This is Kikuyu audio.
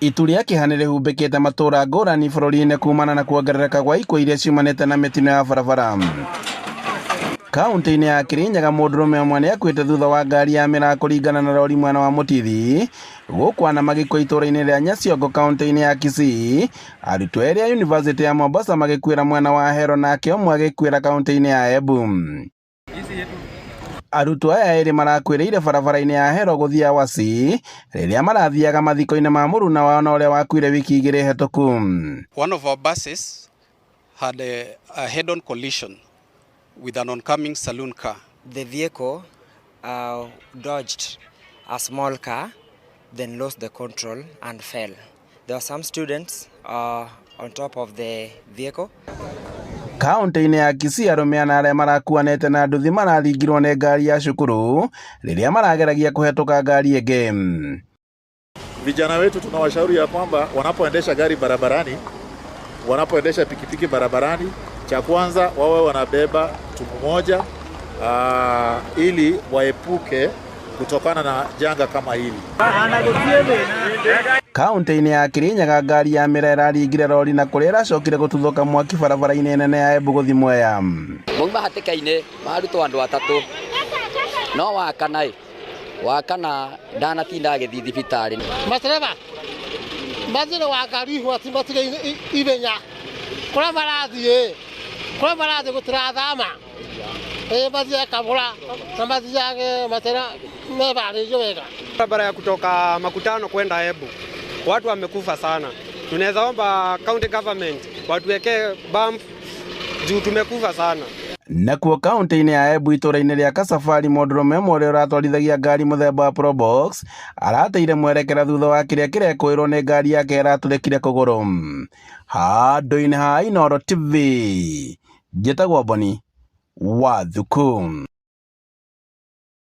Itu rĩa kĩeha nĩrĩhumbĩkĩte matũra ngũrani bũrũri-inĩ kumana na kuongerereka gwa ikuũ iria ciumanĩte na mĩtino ya barabara. Kaunti-inĩ ya Kirinyaga mũndũrũme ũmwe nĩakuĩte thutha wa ngari ya mĩraa kũringana na rori mwena wa Mũtithi gũkwana magĩkua itũra-inĩ rĩa Nyaciongo kaunti-inĩ ya Kisii. Arutwo erĩ a yunivasĩtĩ ya Mombasa magĩkuĩra mwena wa Ahero nake ũmwe agĩkuĩra kaunti-inĩ ya Embu. Arutwo aya erĩ marakuĩrĩire barabara-inĩ ya Ahero gũthiĩ Awasi rĩrĩa marathiaga mathiko-inĩ ma mũruna wao na ũrĩa wakuire wiki igĩrĩ hetũku. One of our buses had a head-on collision with an oncoming saloon car. The vehicle dodged a small car, then lost the control and fell. There were some students on top of the vehicle. Kaunti-inĩ ya Kisii arũme ana arĩa marakuanĩte na nduthi mararingirwo nĩ ngari ya cukuru rĩrĩa marageragia kũhetũka ngari ĩngĩ. Vijana wetu tunawashauri ya kwamba wanapoendesha gari barabarani, wanapoendesha pikipiki barabarani, cha kwanza wawe wanabeba mtu mmoja ili waepuke kutokana na janga kama hili. Kaunti-inĩ ya Kirinyaga ngari ya mĩraa ĩraringire rori na kũrĩa ĩracokire gũtuthũka mwaki barabara-inĩ nene ya Embu gũthiĩ Mwea. Mauma hatĩka-inĩ marutwo andũ atatũ no wakana ĩ wakana ndanatinda agĩthiĩ thibitarĩ. Matereba mathire wa ngari ihwati matige ihenya kũrĩa marathiĩ kũrĩa marathiĩ gũtirathama ĩ mathiage kabora na mathiage matera mebarĩirio wega. Barabara ya kutoka Makutano kwenda Embu watu wamekufa sana. Tunaweza omba county government watuwekee bump juu tumekufa sana. Nakuo kaunti-inĩ ya Embu itũra-inĩ rĩa Kasabari mũndũrũme ũmwe ũrĩa ũratwarithagia ngari mũthemba wa Probox arateire mwerekera thutha wa kĩrĩa kĩrekũĩrwo nĩ ngari yake ĩratũrĩkire kũgũrũ. Handũ-inĩ ha Inooro TV, njĩtagwo Boni wa Thuku.